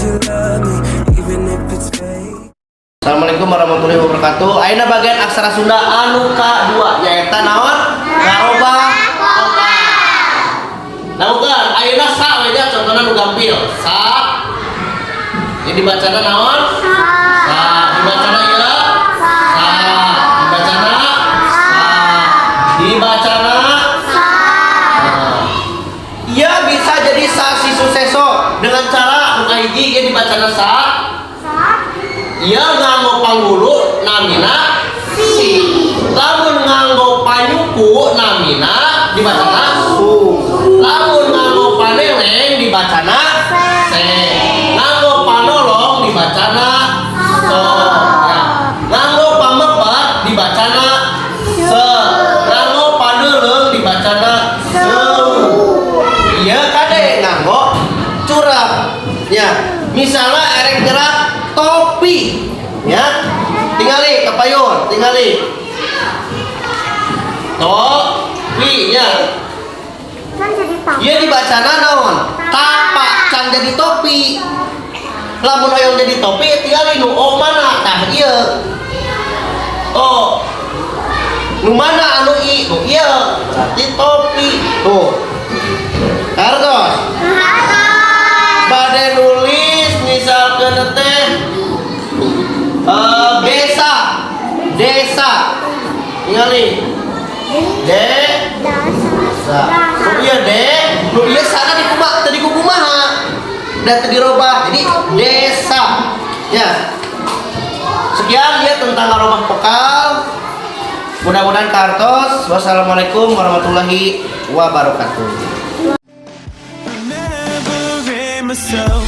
you love me, even if it's fake. Assalamualaikum warahmatullahi wabarakatuh. Ayeuna bagian aksara Sunda anu kadua, nyaeta naon? Ngarobah vokal. Nah, bukan, ayeuna sa we nya, contohna nu gampil. Sa. Ini dibacana naon? Sa. Dibacana ieu? Sa. Dibacana sa. Dibacana sa. Nah. Ieu bisa jadi sa si suseso dengan cara nu kahiji ieu dibacana sa. Ieu nganggo panggulu namina si. Lamun nganggo panyuku namina dibacana su. Lamun nganggo paneleng dibacana se. Nganggo panolong dibacana so. Ya. Nganggo pamepet dibacana se. Nganggo paneuleng dibacana seu. Ieu kade nganggo curep. Ya, misalnya erek nyerat topi, ya, tingali kapayun, tingali topi, ya. Kan jadi tahu. Ieu dibacana naon? Tapa, can jadi topi. Lamun hoyong jadi topi, tingali nu o mana? Tah, ieu o. Nu mana anu i? Nu ieu, berarti topi. Tuh, kartos. Bade nulis misalkan teh desa, desa, tingali desa. Nu ieu de, nu ieu sana dikumaha tadi, kumaha dan tadi dirobah jadi desa, ya. Sekian ya tentang ngarobah vokal. Mudah-mudahan kartos. Wassalamualaikum warahmatullahi wabarakatuh. I never ran myself.